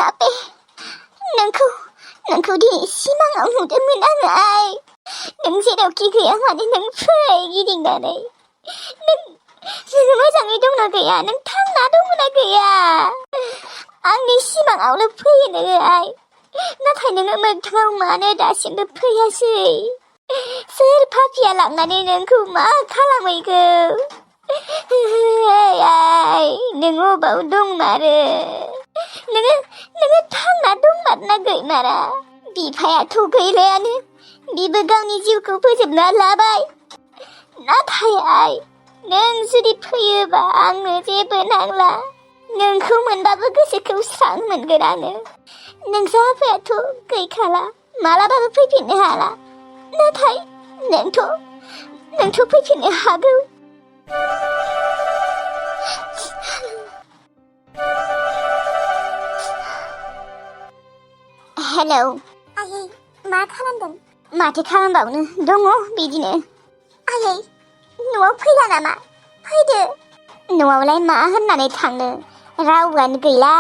नाबे नोंखौ दिनै सिमाङाव नुदोंमोन आङो आइ नों जेरावखि गैया माने नों फै गिदिंनानै नों मोजाङै दंना गैया नों थांना दंना गैया आंनि सिमाङावनो फैयो नोङो आइ नाथाय नोङो मोगथाङाव मानो दासिमबो फैयासै सोर पापिया लांनानै नोंखौ मा खालामहैखो आइ नों अबाव दंमारो नोङो थांना दंमारना गैमारा बिफायाथ' गैलायानो बिबो गावनि जिउखौ फोजोबना लाबाय नाथाय आइ नों जुदि फैयोबा आंनो जेबो नांला नोंखौ मोनबाबो गोसोखौ स्रां मोनगोन आङो नोंसा आफायाथ' गैखाला मालाबाबो फैफिननो हाला नाथाय नोंथ' फैफिननो हागौ हेलौ आयै मा खालामदों माथो खालामबावनो दङ बिदिनो आयै न'आव फैला नामा फैदो न'आवलाय मा होननानै थांनो रावआनो गैला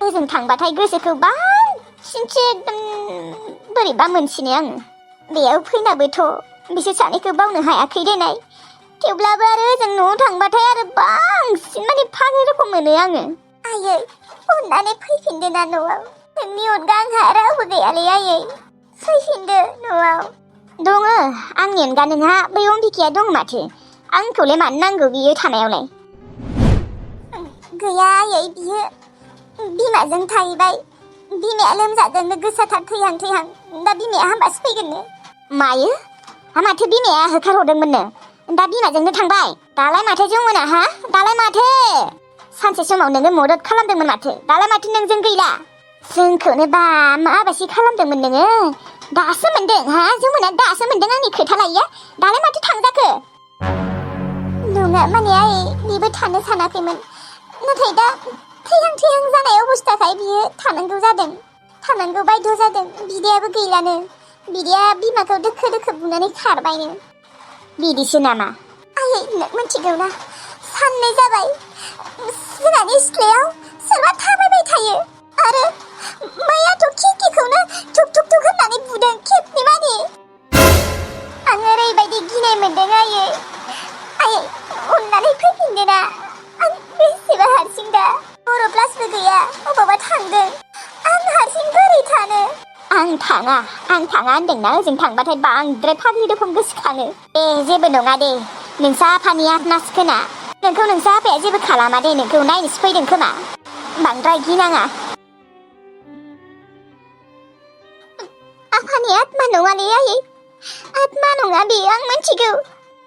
ओजों थांबाथाय गोसोखौ बांसिनसो एकदम बोरैबा मोनसिनो आङो बेयाव फैनाबोथ' बिसोर सानैखौ बावनो हायाखै देनाय थेवब्लाबो आरो ओजों न'आव थांबाथाय आरो बांसिन माने फाग्लि रखम मोनो आङो आयै अननानै फैफिनदो ना न'आव नोंनि अनगा आंहा रावबो गैयालै आयै फैफिनदो न'आव दङ आंनि अनगा नोंहा बै अम्बिकाया दं माथो आंखौलाय मानो नांगौ बियो थानायावलाय गैया आयै बियो बिमाजों थाहैबाय बिमाया लोमजादोंनो गोसाथार थैहां दा बिमाया हामबासो फैगोननो मायो माथो बिमाया होखारहरदोंमोननो दा बिमाजोंनो थांबाय दालाय माथो जमुना दालाय माथो सानसे समाव नोङो मदद खालामदोंमोन माथो दालाय माथो नोंजों गैला जोंखौनो बा माबासि खालामदोंमोन नोङो दासो मोनदों जमुना दासो मोनदों आंनि खोथा लायिया दालाय माथो थांजाखो नङा माने आयै बेबो थानो सानाखैमोन नाथाय दा थैहां जानाय अबस्थाखाय बियो थानांगौ बायद' जादों बिदायाबो गैलानो बिदाया बिमाखौ दोखो बुनानै खारबायनो बिदिसो नामा आयै नों मिथिगौ ना साननै जाबाय जोंहानि सिथ्लायाव सोरबा थाबायबाय थायो आरो मैयाथ' खिरखिखौनो थुक होननानै बुदों खेबनै मानि आं ओरैबायदि गिनाय मोनदों आयै अननानै फैफिनदो ना आं बेसेबा हारसिं दा बर' क्लासबो गैया अबावबा थांदों आं हारसिं बोरै थानो आं थाङा होनदोंना ओजों थांबाथाय बांद्राय फाग्लि रोखोम गोसोखाङो जेबो नङा दे नोंसा आफानि आत्मासो खोना नोंखौ नोंसा आफाया जेबो खालामा दे नोंखौ नायनोसो फैदों खोमा बांद्राय गिनाङा आफानि आत्मा नङालै आयै आत्मा नङा बेयो आं मिथिगौ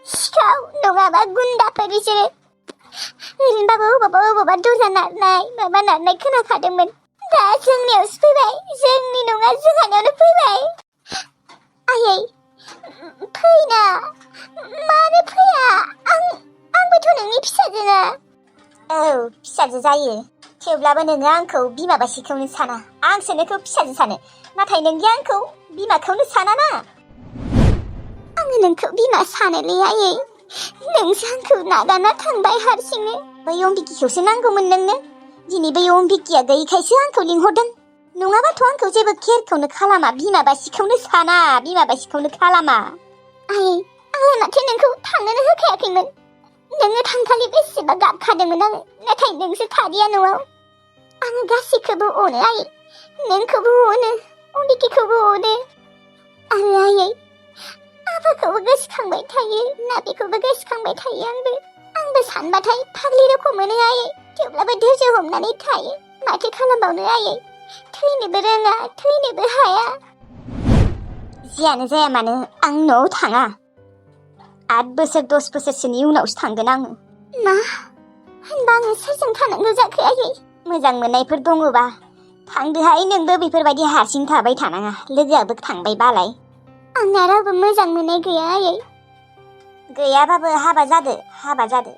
सिखाव नङाबा गुन्दाफोर बिसोरो ओरैनोबाबो अबावबा दरजा नारनाय खोनाखादोंमोन दा जोंनियावसो फैबाय जोंनि नङा जोंहानियावनो फैबाय आयै फैना मानो फैया आंबोथ' नोंनि फिसाजोना औ फिसाजो जायो थेवब्लाबो नोङो आंखौ बिमा बासिखौनो साना आंसो नोंखौ फिसाजो सानो नाथाय नोंदि आंखौ बिमाखौनो सानाना आङो नोंखौ बिमा सानोलै आयै नोंसो आंखौ नागारना थांबाय हारसिंनो बै अम्बिकाखौसो नांगौमोन नोंनो दिनै बै अम्बिकाया गैयैखायसो आंखौ लिंहरदों नङाबाथ' आंखौ जेबो केयारखौनो खालामा बिमा बासिखौनो साना बिमा बासिखौनो खालामा आयै आङो माथो नोंखौ थांनोनो होखायाखैमोन नोङो थांखालि बेसेबा गाबखादोंमोन आङो नाथाय नोंसो थादिया न'आव आङो गासैखौबो अनो आयै नोंखौबो अनो अम्बिकाखौबो अनो आरो आयै आफाखौबो गोसोखांबाय थायो नाबिखौबो गोसोखांबाय थायो आंबो सानबाथाय फाग्लि रखम मोनो आयै थेवब्लाबो धैर्य हमनानै थायो माथो खालामबावनो आयै थैनोबो रोङा थैनोबो हाया जियानो जाया मानो आं न'आव थाङा 8 बोसोर 10 बोसोरसोनि उनावसो थांगोन आङो मा होनबा आङो सोरजों थानांगौ जाखो आयै मोजां मोननायफोर दङबा थांदोहाय नोंबो बेफोरबायदि हारसिं थाबाय थानाङा लोगोआबो थांबाय बालाय आंना रावबो मोजां मोननाय गैया आयै गैयाबाबो हाबा जादो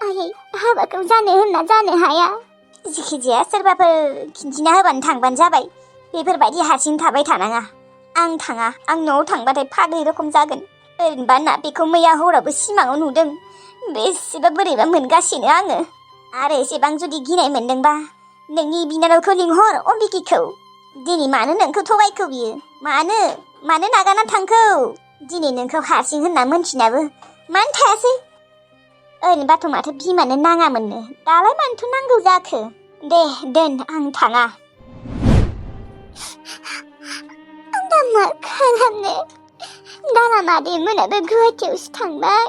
आयै हाबाखौ जानो हाया जिखिजाया सोरबाफोर खिन्थिना होबानो थांबानो जाबाय बेफोरबायदि हारसिं थाबाय थानाङा आं थाङा आं न'आव थांबाथाय फाग्लि रखम जागोन ओरैनोबा ना बेखौ मैया हरावबो सिमाङाव नुदों बेसेबा बोरैबा मोनगासिनो आङो आरो एसेबां जुदि गिनाय मोनदोंबा नोंनि बिनानावखौ लिंहर अम्बिकिखौ दिनै मानो नोंखौ थगायखो बियो मानो नागारना थांखौ दिनै नोंखौ हारसिं होनना मोनथिनाबो मानो थायासै ओरैनोबाथ' माथो बिमानो नाङामोननो दालाय मानोथ' नांगौ जाखो दे दोन आं थाङा आं दा मा खालामनो दाला मादै मोनाबो गुवाहाटियावसो थांबाय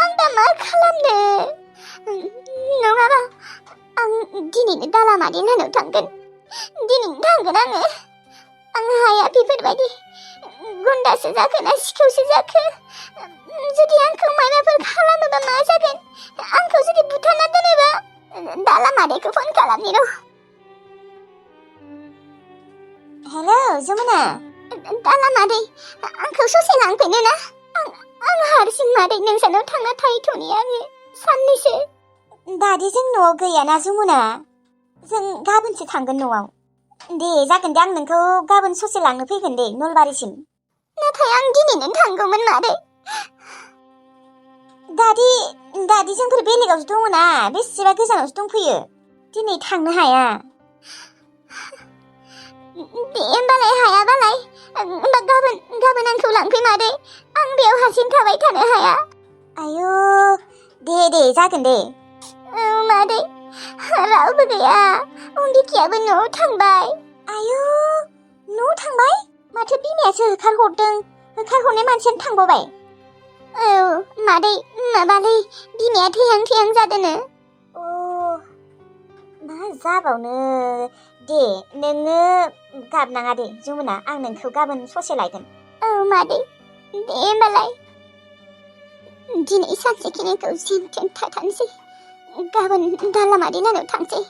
आं दा मा खालामनो नङाबा आं दिनैनो दाला मादै लाहानाव थांगोन आङो आं हाया बेफोरबायदि गुन्दासो जाखो ना सिखावसो जाखो जुदि आंखौ माबाफोर खालामोबा मा जागोन आंखौ जुदि बुथारना दोनोबा दाला मादैखौ फन खालामनि र' हेलौ जमुना दाला मादै आंखौ ससे लांफैनो ना आं हारसिं मादै नोंसानाव थांना थाहैथ'नि आङो साननैसो दादिजों न'आव गैयाना जमुना जों गाबोनसो थांगोन न'आव दे जागोन दे आं नोंखौ गाबोन ससे लांनो फैगोन दे नलबारिसिम नाथाय आं दिनैनो थांगौमोन मादै दादि जोंफोर बेलेगावसो दङ ना बेसेबा गोजानावसो दंफैयो दिनै थांनो हाया दे होमबालाय हायाबालाय होमबा गाबोन आंखौ लांफै मादै आं बेयाव हारसिं थाबाय थानो हाया आयौ दे जागोन दे मादै रावबो गैया अम्बिकायाबो न'आव थांबाय आयौ न'आव थांबाय माथो बिमायासो होखारहरनाय मानसियानो थांबावबाय औ मादै माबालै बिमाया थैहां जादोंनो मा जाबावनो दे नोङो गाबनाङा दे जमुना आं नोंखौ गाबोन ससे लायगोन औ मादै दे होमबालाय दिनै सानसेखिनिखौ जेन थाथानोसै गाबोन दाला मादै लाहानाव थांसै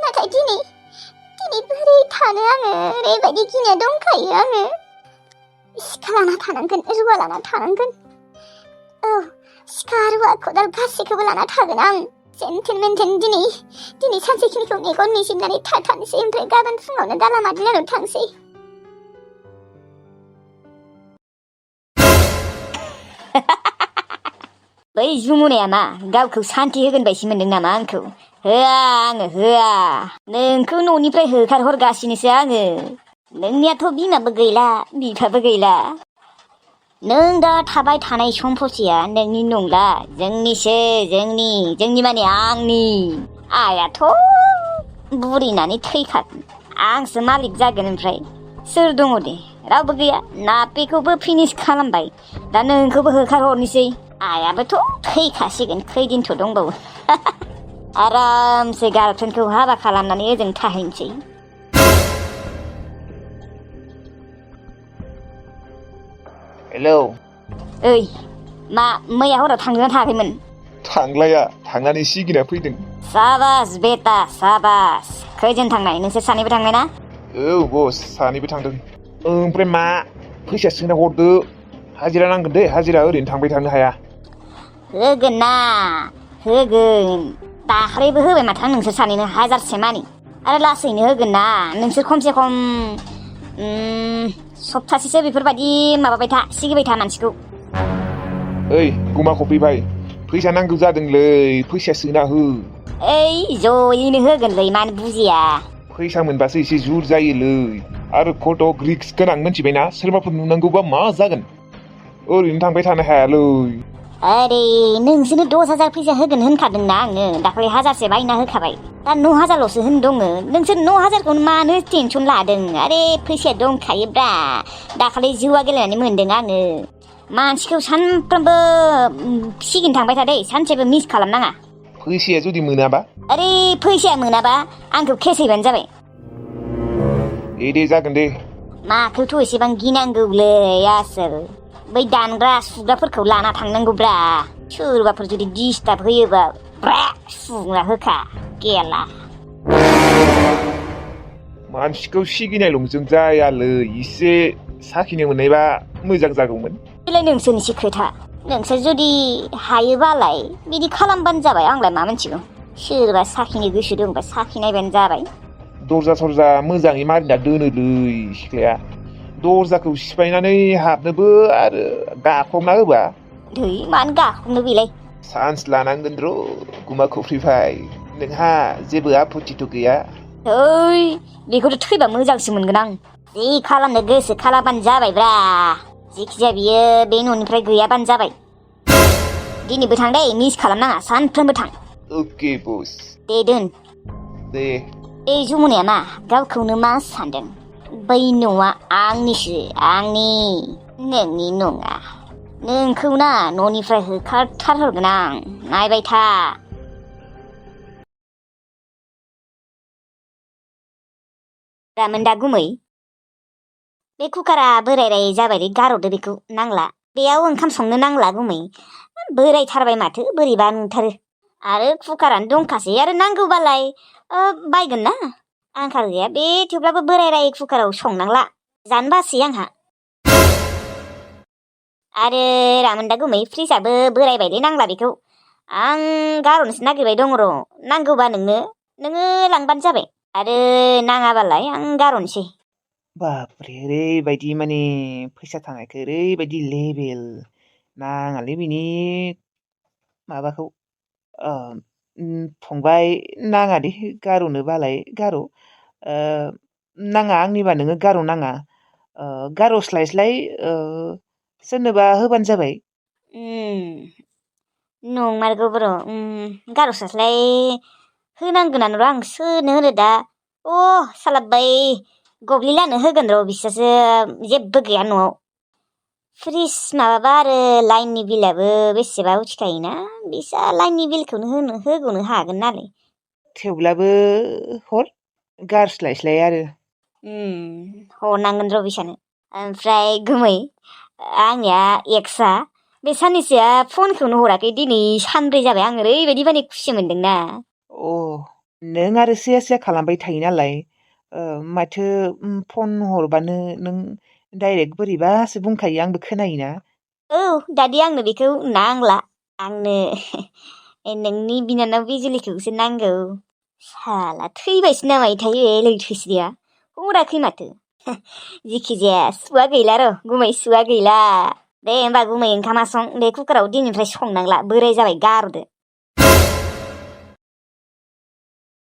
नाथाय दिनै बोरै थानो आङो ओरैबायदि गिनाय दंखायो आङो सिखा लाना थानांगोन रुवा लाना थानांगोन औ सिखा रुवा खदाल गासैखौबो लाना थागोन आं जेनथेन दिनै सानसेखिनिखौ मेगन मिजिबनानै थाथानोसै ओमफ्राय गाबोन फुङावनो दाला मादै लाहानाव थांसै बै जुमुनाया मा गावखौ सान्थि होगोन बायदि मोनदों नामा आंखौ आङो होआ नोंखौ न'निफ्राय होखारहरगासिनोसो आङो नोंनियाथ' बिमाबो गैला बिफाबो गैला नों दा थाबाय थानाय सम्पथिया नोंनि नंला जोंनिसो जोंनि माने आंनि आइयाथ' बुरिनानै थैखागोन आंसो मालिक जागोन ओमफ्राय सोर दङ दे रावबो गैया नापेखौबो फिनिश खालामबाय दा नोंखौबो होखारहरनोसै आइयाबोथ' थैखासिगोन खैदिनथ' दंबावो आरामसे गार्लफ्रेन्डखौ हाबा खालामनानै ओजों थाहैनोसै हेलौ ओइ मा मैया हराव थांदोंना थाङाखैमोन थांलाया थांनानै सिगिना फैदों साबास बेटा साबास खैजोन थांनाय नोंसोर सानैबो थांनाय ना औ बस सानैबो थांदों ओमफ्राय मा फैसा सोना हरदो हाजिरा नांगोन दे हाजिरा ओरैनो थांबाय थानो हाया होगोन ना होगोन दाख्लैबो होबाय माथो आं नोंसोर सानैनो 1000 मानि आरो लासैनो होगोन ना नोंसोर खमसे खम सप्तासेसो बेफोरबायदि माबाबाय था सिगिबाय था मानसिखौ ओइ गुमाखौ फैबाय फैसा नांगौ जादोंलै फैसा सोना हो ओइ जयैनो होगोनलै मानो बुजिया फैसा मोनबासो एसे जुर जायोलै आरो कटक रिक्स गोनां मोनथिबायना सोरबाफोर नुनांगौबा मा जागोन ओरैनो थांबाय थानो हायालै अरे नोंसोरनो 10,000 फैसा होगोन होनखादोंना आङो दाख्लै 1000 बायना होखाबाय दा 9000ल'सो होनदङ नोंसोर 9000खौनो मानो टेनसन लादों आरे फैसाया दंखायोब्रा दाख्लै जुवा गेलेनानै मोनदों आङो मानसिखौ सानफ्रोमबो सिगिनो थांबाय थादे सानसेबो मिस खालामनाङा फैसाया जुदि मोनाबा अरे फैसाया मोनाबा आंखौ केस हैबानो जाबाय दे जागोन दे माखौथ' एसेबां गिनांगौलै आसोल बै दानग्रा सुग्राफोरखौ लाना थांनांगौब्रा सोरबाफोर जुदि डिस्टार्ब होयोबा ब्रा सुना होखा गेला मानसिखौ सिगिनायल'जों जायालै एसे साखिनो मोननायबा मोजां जागौमोन बेलाय नोंसोरनिसो खोथा नोंसोर जुदि हायोबालाय बिदि खालामबानो जाबाय आंलाय मा मिथिगौ सोरबा साखिनो गोसो दंबा साखिनायबानो जाबाय दरजा सरजा मोजाङै मारिना दोनोलै सिख्लाया दरजाखौ सिफायनानै हाबनोबो आरो गाख्रबना होबा दै मानो गाख्रबनो बेलाय चान्स लानांगोन र' गुमा खफ्रिफाय नोंहा जेबो आपत्तिथ' गैया ओइ बेखौथ' थैबा मोजांसो मोनगोन आं जि खालामनो गोसो खालामबानो जाबायब्रा जेखिजाया बियो बे न'निफ्राय गैयाबानो जाबाय दिनैबो थां दे मिस खालामनाङा सानफ्रोमबो थां अके बस दे दोन दे बे जमुनाया मा गावखौनो मा सानदों बै न'आ आंनिसो आंनि नोंनि नङा नोंखौ ना न'निफ्राय होखारथारहरगोन आं नायबाय था रामोनदा गुमै बे कुकारा बोराय जाबायलै गारहरदो बेखौ नांला बेयाव ओंखाम संनो नांला गुमै बोरायथारबाय माथो बोरैबा नुथारो आरो कुकारानो दंखासै आरो नांगौबालाय बायगोन ना आंखाल गैया बे थेवब्लाबो बोराय कुकाराव संनांला जानो बासै आंहा आरो रामोनदा गुमै फ्रिजआबो बोरायबायलै नांला बेखौ आं गारहरनोसो नागिरबाय दङ र' नांगौबा नोङो लांबानो जाबाय आरो नाङाबालाय आं गारहरनोसै बापरे ओरैबायदि माने फैसा थांनायखौ ओरैबायदि लेभेल नाङालै बिनि माबाखौ फंबाय नाङा दे गार'नोबालाय गार' नाङा आंनिबा नोङो गार' नाङा गार'स्लायस्लाय सोरनोबा होबानो जाबाय नंमारगौ बर' गार'स्लायस्लाय होनांगोनानो र' आं सोरनो होनो दा साला बै गब्लिलानो होगोन र' बिसोरसो जेबो गैया न'आव फ्रिज माबाबा आरो लाइननि बिलाबो बेसेबा उथिखायोना बिसा लाइननि बिलखौनो होग'नो हागोन नालाय थेवब्लाबो हर गारस्लायस्लाय आरो हरनांगोन र' बिसानो ओमफ्राय गुमै आंनिया एक्सआ बे साननैसोआ फनखौनो हराखै दिनै सानब्रै जाबाय आं ओरैबायदि माने खुसि मोनदोंना नों आरो सिया खालामबाय थायो नालाय माथो फन हरबानो नों डाइरेक्ट बोरैबासो बुंखायो आंबो खोनायोना दादि आंनो बेखौ नांला आंनो नोंनि बिनानाव बिजुलिखौसो नांगौ साला थैबायसो नामाय थायो लैथोस्रिया हराखै माथो जिखिजाया सुवा गैला र' गुमै सुवा गैला दे होमबा गुमै ओंखामा सं बे कुकाराव दिनैनिफ्राय संनांला बोराय जाबाय गारदो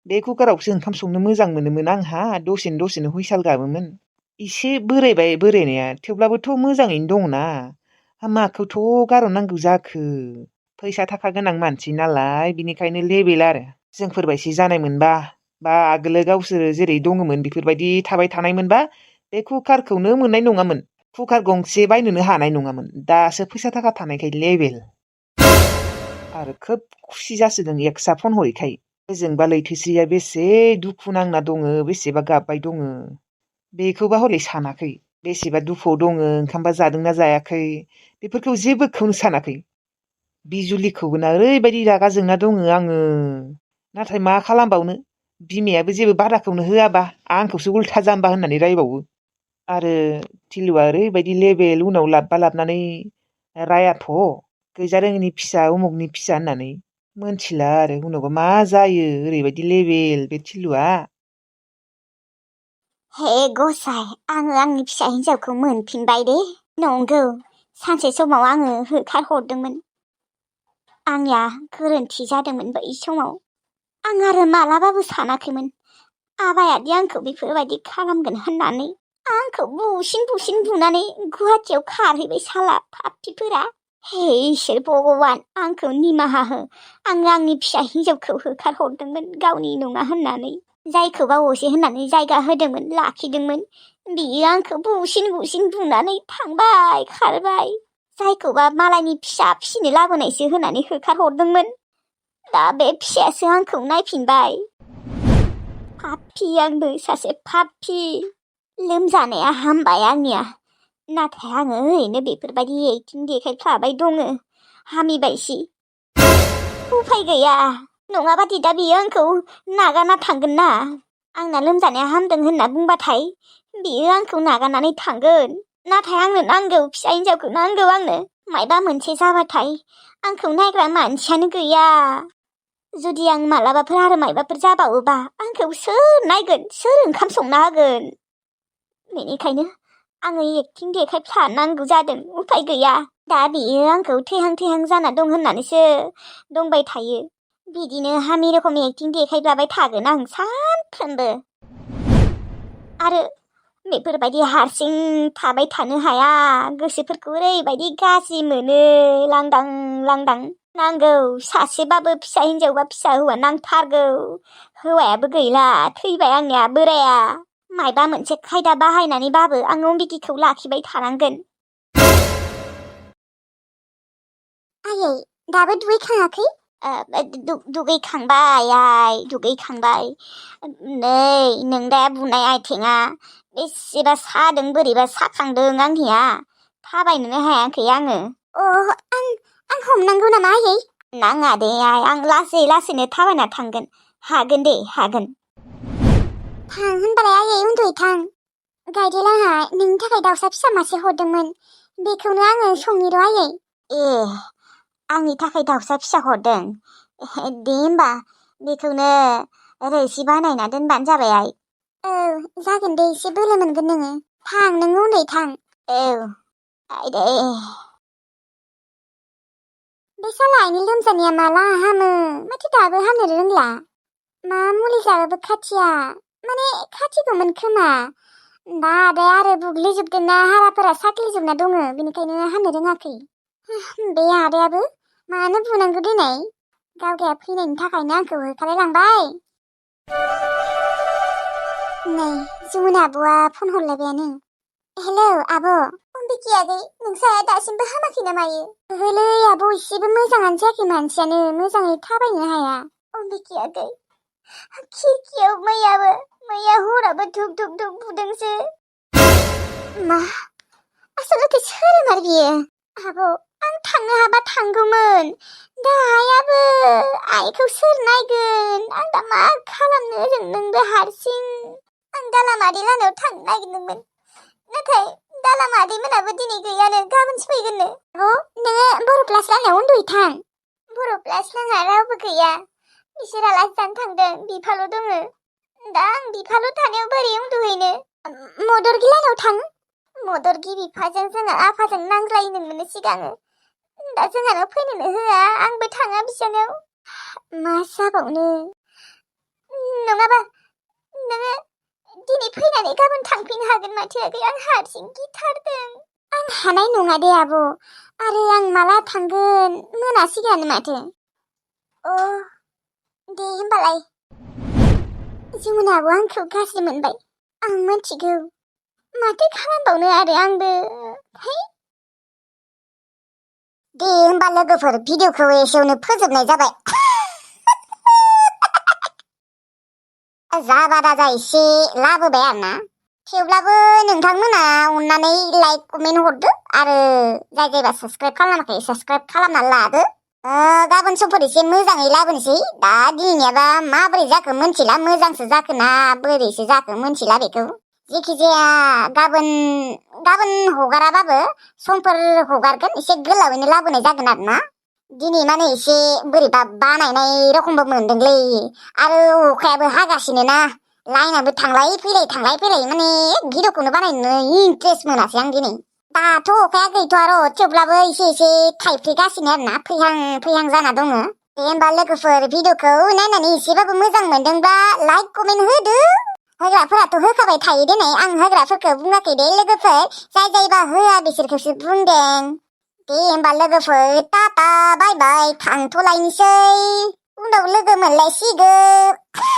बे कुकारावसो ओंखाम संनो मोजां मोनोमोन आंहा दसेनो हुइसाल गाबोमोन एसे बोरायबाय बोरायनाया थेवब्लाबोथ' मोजाङैनो दङना माखौथ' गार'नांगौ जाखो फैसा थाखा गोनां मानसि नालाय बिनिखायनो लेबेल आरो जोंफोरबायसि जानाय मोनबा बा आगोलो गावसोरो जेरै दङमोन बेफोरबायदि थाबाय थानाय मोनबा बे कुकारखौनो मोननाय नङामोन कुकार गंसे बायनोनो हानाय नङामोन दासो फैसा थाखा थानायखाय लेबेल आरो खोब खुसि जासोदों एक्सआ फन हरैखाय ओजोंबा लैथोस्रिया बेसे दुखु नांना दङ बेसेबा गाबबाय दङ बेखौबा हले सानाखै बेसेबा दुखुआव दङ ओंखामबा जादोंना जायाखै बेफोरखौ जेबोखौनो सानाखै बिजुलिखौबो ना ओरैबायदि रागा जोंना दङ आङो नाथाय मा खालामबावनो बिमायाबो जेबो बादाखौनो होआबा आंखौसो उल्था जाम्बा होननानै रायबावो आरो थिलुआ ओरैबायदि लेबेल उनाव लाबनानै रायाथ' गैजारोङिनि फिसा उमुगनि फिसा होननानै मोनथिला आरो उनावबा मा जायो ओरैबायदि लेबेल बे थिलुआ हे गसाय आङो आंनि फिसा हिन्जावखौ मोनफिनबाय दे नंगौ सानसे समाव आङो होखारहरदोंमोन आंनिया गोरोन्थि जादोंमोन बै समाव आं आरो मालाबाबो सानाखैमोन आबायादि आंखौ बेफोरबायदि खालामगोन होननानै आंखौ बुसिन बुनानै गुवाहाटियाव खारहैबाय साला पाप्पिफोरा हे इसोर भगबान आंखौ निमाहा हो आङो आंनि फिसा हिन्जावखौ होखारहरदोंमोन गावनि नङा होननानै जायखौबा असे होननानै जायगा होदोंमोन लाखिदोंमोन बियो आंखौ बुसिन बुनानै थांबाय खारबाय जायखौबा मालायनि फिसा फिसिनो लाबोनायसो होनानै होखारहरदोंमोन दा बे फिसायासो आंखौ नायफिनबाय पाप्पि आंबो सासे पाप्पि लोमजानाया हामबाय आंनिया नाथाय आङो ओरैनो बेफोरबायदि एक्टिं देखायफ्लाबाय दङ हामिबायसि उफाय गैया नङाबादि दा बियो आंखौ नागारना थांगोन ना आंना लोमजानाया हामदों होनना बुंबाथाय बियो आंखौ नागारनानै थांगोन नाथाय आंनो नांगौ फिसा हिन्जावखौ नांगौ आंनो मायबा मोनसे जाबाथाय आंखौ नायग्रा मानसियानो गैया जुदि आं मालाबाफोर आरो मायबाफोर जाबावोबा आंखौ सोर नायगोन सोर ओंखाम संना होगोन बेनिखायनो आङो एक्टिं देखायफ्लानांगौ जादों उफाय गैया दा बियो आंखौ थैहां जाना दं होननानैसो दंबाय थायो बिदिनो हामि रखम एक्टिं देखायब्लाबाय थागोन आं सानफ्रोमबो आरो बेफोरबायदि हारसिं थाबाय थानो हाया गोसोफोरखौ ओरैबायदि गाज्रि मोनो लांदां नांगौ सासेबाबो फिसा हिन्जावबा फिसा हौवा नांथारगौ हौवायाबो गैला थैबाय आंनिया बोराया मायबा मोनसे खायदा बाहायनानैबाबो आं अम्बिकिखौ लाखिबाय थानांगोन आयै दाबो दुगैखाङाखै दुगैखांबाय आइ दुगैखांबाय नै नों दा बुनाय आथिङा बेसेबा सादों बोरैबा साखांदों आंनिया थाबायनोनो हायाखै आङो आं हमनांगौ नामा आयै नाङा दे आइ आं लासैनो थाबायना थांगोन हागोन दे हागोन थां होनबालाय आयै उन्दुयै थां गायदेलाहा नोंनि थाखाय दाउसा फिसा मासे हरदोंमोन बेखौनो आङो संनि र' आयै आंनि थाखाय दाउसा फिसा हरदों दे होमबा बेखौनो रोसि बानायना दोनबानो जाबाय आइ जागोन दे एसे बोलो मोनगोन नोङो थां नों उन्दै थां आइ दे बे साला आइनि लोमजानाया माला हामो माथो दाबो हामनो रोंला मा मुलि जाबाबो खाथिया माने खाथिगौमोन खोमा दा आदाया आरो बुग्लिजोबदोंना हाराफोरा साख्लिजोबना दङ बेनिखायनो हामनो रोङाखै बे आदायाबो मानो बुनांगौ दिनै गावगाया फैनायनि थाखायनो आंखौ होखारलाय लांबाय नै जुमुना आब'आ फन हरलायबायानो हेलौ आब' अम्बिकी आगै नोंसाया दासिमबो हामाखै ना मायो ओहोलै आब' एसेबो मोजाङानो जायाखै मानसियानो मोजाङै थाबायनो हाया अम्बिकी आगै खिरखियाव मैया हराबो धुक बुदोंसो मा आसलथे सोरमार बियो आब' आं थांनो हाबा थांगौमोन दा आइयाबो आइखौ सोर नायगोन आं दा मा खालामनो ओजों नोंबो हारसिं आं दालामादै लाहानाव थांनो नागिरदोंमोन नाथाय दालामादै मोनाबो दिनै गैयानो गाबोनसो फैगोननो आब' नोङो बर' प्लास लाहानाव उन्दुयै थां बर' प्लास लाहा रावबो गैया बिसोर आलासि जानो थांदों बिफाल' दङ दा आं बिफाल' थानायाव बोरै उन्दुहैनो मदरगी लाहानाव थां मदरगी बिफाजों जोंहा आफाजों नांज्लायनोमोन सिगाङो दा जोंहानाव फैनोनो होआ आंबो थाङा बिसोरनाव मा जाबावनो नङाबा नोङो दिनै फैनानै गाबोन थांफिननो हागोन माथो आगै आं हारसिं गिथारदों आं हानाय नङा दे आब' आरो आं माला थांगोन मोनासिगोनानो माथो दे होमबालाय जुमुनाबो आंखौ गाज्रि मोनबाय आं मिथिगौ माथो खालामबावनो आरो आंबो दे होमबा लोगोफोर भिडिअखौ एसेयावनो फोजोबनाय जाबाय जाबा दाजा एसे लाबोबाय आरोना थेवब्लाबो नोंथांमोना अननानै लाइक कमेन्ट हरदो आरो जायबा साबस्क्राइब खालामाखै साबस्क्राइब खालामना लादो गाबोन समफोर एसे मोजाङै लाबोनोसै दा दिनैनियाबा माबोरै जाखो मोनथिला मोजांसो जाखो ना बोरैसो जाखो मोनथिला बेखौ जेखिजाया गाबोन हगाराबाबो समफोर हगारगोन एसे गोलावैनो लाबोनाय जागोन आरोना दिनै माने एसे बोरैबा बानायनाय रखमबो मोनदोंलै आरो अखायाबो हागासिनो ना लाइनाबो थांलाय फैलाय माने भिडिअखौनो बानायनो इन्ट्रेस्ट मोनासै आं दिनै दाथ' अखाया गैथ'आ र' थेवब्लाबो एसे थाइफ्रिगासिनो आरोना फैहां जाना दङ दे होमबा लोगोफोर भिडिअखौ नायनानै एसेबाबो मोजां मोनदोंब्ला लाइक कमेन्ट होदो होग्राफोराथ' होखाबाय थायो दिनै आं होग्राफोरखौ बुङाखै दे लोगोफोर जायबा होआ बिसोरखौसो बुंदों दे होमबा लोगोफोर टाटा बाय बाय थांथ'लायनोसै उनाव लोगो मोनलायसिगोन